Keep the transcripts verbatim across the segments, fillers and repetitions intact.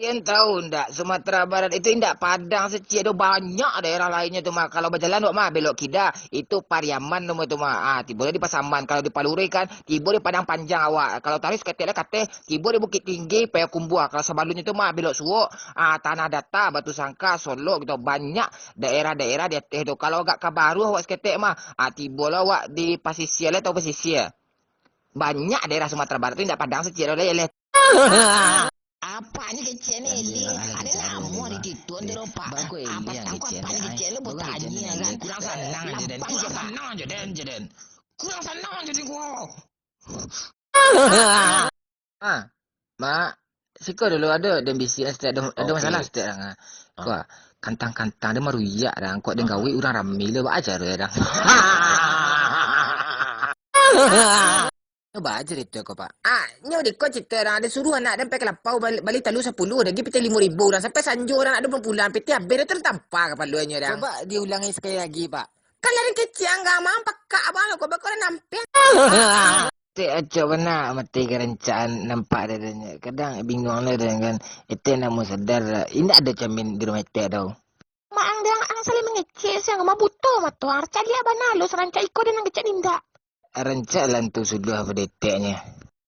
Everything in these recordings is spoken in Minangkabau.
Kalian tahu ndak, Sumatera Barat itu indak Padang saciek doh, banyak daerah lainnyo tu mah. Kalau bajalan awak mah belok kida, itu Pariaman tu mah tu mah. Ah, tibo di Pasaman. Kalau di Palureh kan, tibo di Padang Panjang awak. Kalau taruih saketek lai kateh, tibo di Bukittinggi, Payakumbuah. Kalau sabalunnyo tu mah belok suok, ah, Tanah Data, Batu Sangka, Solok gitu. Banyak daerah-daerah di ateh tu. Kalau agak ka baruah awak saketek mah, ah, tibo lah awak di pasisia lai, tahu pasisia. Banyak daerah Sumatera Barat tu indak Padang saciek doh lai, leh. Apak ni kecek ni, Eli. Ada lamo di situ, tu, Pak. Patang ko apak ni kecek lu, batanyo kan. Kurang sanang aja, Den. Kurang sanang aja, Den, je, Den. Kurang sanang aja, Den, ko. Ah, Mak, siko dulu, ado den bisiak saketek, ado, ado masalah saketek, Dang. Ko, kantang-kantang den maruyak, Dang. Kok den gawik urang rami lo, baa caro, Dang? Nyo baa carito ko, Pak? Ah, nyo diko carito, Dang. Ado suruah anak den pai ka lapau, bali, bali talu sapuluah, daging pitih limo ribu, Dang. Sampai sanjo, Dang, anak den balun pulang, pitih abih, Dang, tatampa kapalonyo, Dang. Coba diulangi sakali lagi, Pak. Kan lah den kecek ang, Dang, pakak abang lo ko, bako lah nampiang. Tek acok bana mati ka rancak nampak dadanyo. Kadang bingung lah den kan. Etek nak musadar lah. Indak ado camin di rumah etek tau. Mak ang dang, ang saling mangecek, siang mah buto mato ang. Caliak bana lo, sarancak iko den nan kecek indak. Rancak lah tu sudah pado eteknyo.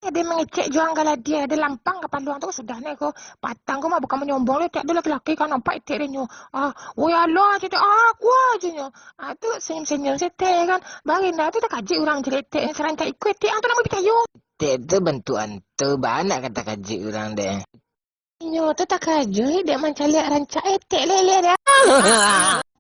Ado mangecek jo ang galadia, ado lampang kapalo ang tu sudah ne ko. Patang ko mah bukan manyombong lo, etek ado laki-laki kan nampak etek den nyo. Ah, woi alah, cek etek, ah, kuah je nyo. Ah, tu senyum-senyum saketek kan. Barinda tu takajik urang caliak etek, sarancak iko etek ang tu namo picayo. Etek tu bantuak antu, baa nak ka takajik urang deh. Inyo tu takajuik dek mancaliak rancak etek lele deh.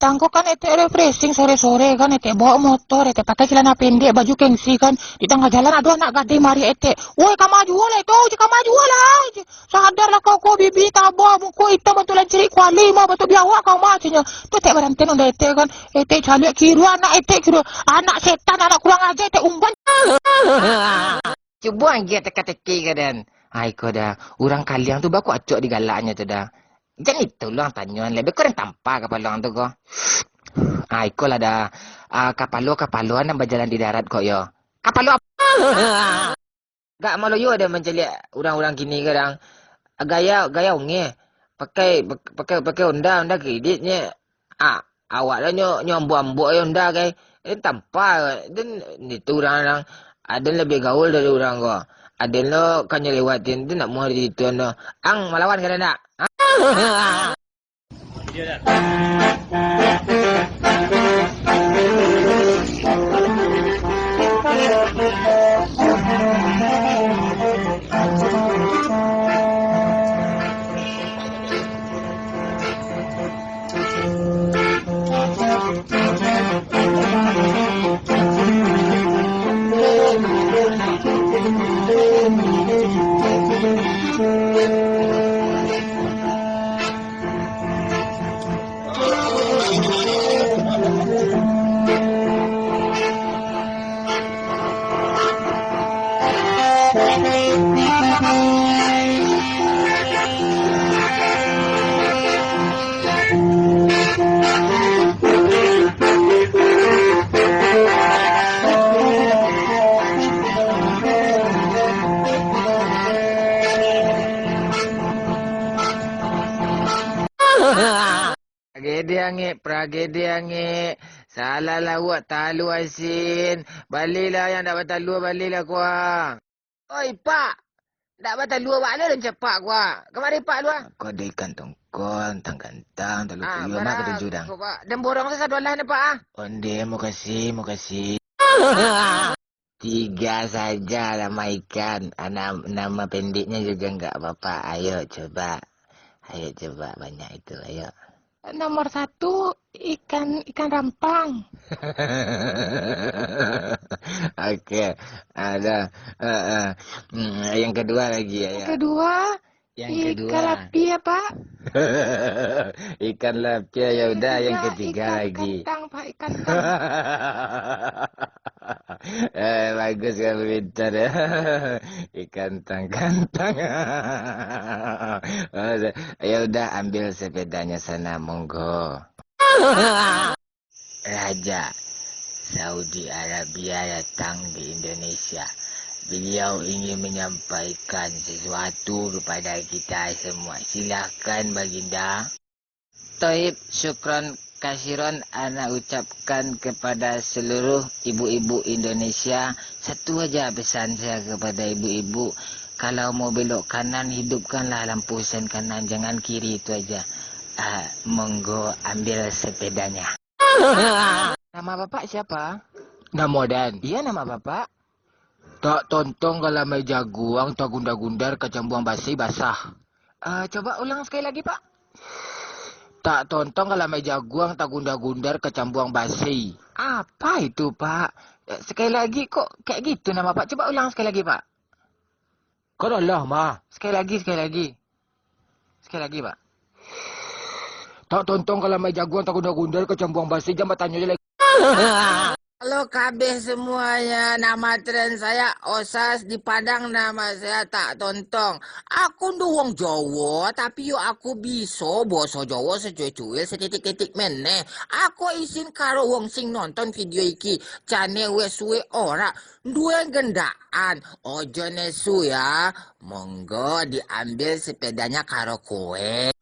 Patang ko kan etek refreshing sore-sore kan, etek bawa motor, etek pakai celana pendek, baju gengsi kan. Di tangah jalan ado anak gadih mariak etek. Woi, ka ma juo lah tu, je ka ma juo lah. Sadar lah kau, kau bibi tabah, muko itam bantuak lancirik kuali mah, bantuak biawak kau mah, cek nyo. Tu etek baranti nan dek etek kan. Etek caliak kiro anak etek kiro. Anak setan, anak kurang aja, etek umban. Cubo agiah teka-teki ka den. Ai ko dah, urang kaliang tu baa kok acok digalaknyo tu dah. Jan itu lo ang tanyoan lai, beko den tampa kapalo ang tu ko. Ai ko lah dah, ah, kapalo-kapalo nan bajalan di darat kok yo. Kapalo ap-, gak maloyo ado mancaliak urang-urang kini kadang. Gaya, gaya ongeh. Pakai, pakai, pakai Honda, Honda kreditnyo. Ah, awak lah nyo, nyo ambuak-ambuak yo ndak kai. Den tampa, den itu urang-urang, aden labiah gaul dari urang ko. Aden lo kan nyo lewatin, den nak muah di situ no. Ang malawan ka den ndak? Ah. Tragedi angek, tragedi angek. Salah lauak talu asin. Balilah yang dak batalua, balilah kuah. Oi, Pak. Dak batalua, Pak. Alah, dah capak kuah. Kamari, Pak, luah. Kok ada ikan tongkol, gantang-gantang, talu tuyuah, mak, katuju dang. Dan borong tu satu alah ni, Pak, ah. Onde, makasih, makasih. Tiga saja nama ikan. Ah, nam-, nama pendeknya juga enggak apa-apa. Ayo coba. Ayo coba, banyak itu. Ayo. Nomor satu, ikan, ikan rampang. Oke, ada. Eh, eh. Hmm, yang kedua lagi, ayo. Yang kedua, yang kedua. Ikan lapia, Pak. Ikan lapia, ya udah, yang ketiga lagi. Ikan kantang, Pak, ikan kantang. Eh, bagus kamu pintar ya. Ikan tang-, kantang. Oh, ya udah, ambil sepedanya sana, monggo. Raja. Saudi Arabia datang di Indonesia. Beliau ingin menyampaikan sesuatu kepada kita semua. Silahkan, Baginda. Toib, syukron kasiron anak ucapkan kepada seluruh ibu-ibu Indonesia. Satu aja pesan saya kepada ibu-ibu, kalau mau belok kanan, hidupkanlah lampu sen kanan, jangan kiri itu aja. Ah, monggo ambil sepedanya. Nama Bapak siapa? Namo Den. Iya, nama Bapak. Tak tontong ka lamai jaguang, tagundar-gundar ka cambuang basi basah. Eh, coba ulang sekali lagi, Pak. Tak tontong ka lamai jaguang, tagundar-gundar ka cambuang basi. Apa itu, Pak? Eh, sekali lagi, kok kayak gitu nama Pak? Coba ulang sekali lagi, Pak. Kan alah mah. Sekali lagi, sekali lagi. Sekali lagi, Pak. Tak tontong ka lamai jaguang, tagundar-gundar ka cambuang basi, jan batanyo je lagi. Halo kabeh semuanya, nama tren saya Osas di Padang, nama saya Tak Tontong. Aku ndak wong Jawa, tapi yo aku biso boso Jawa secuil-cuil, setitik-titik meneh. Aku isin karo wong sing nonton video iki, cane wes suwe ora, duwe gendakan, ojo nesu ya. Monggo diambil sepedanya karo kue.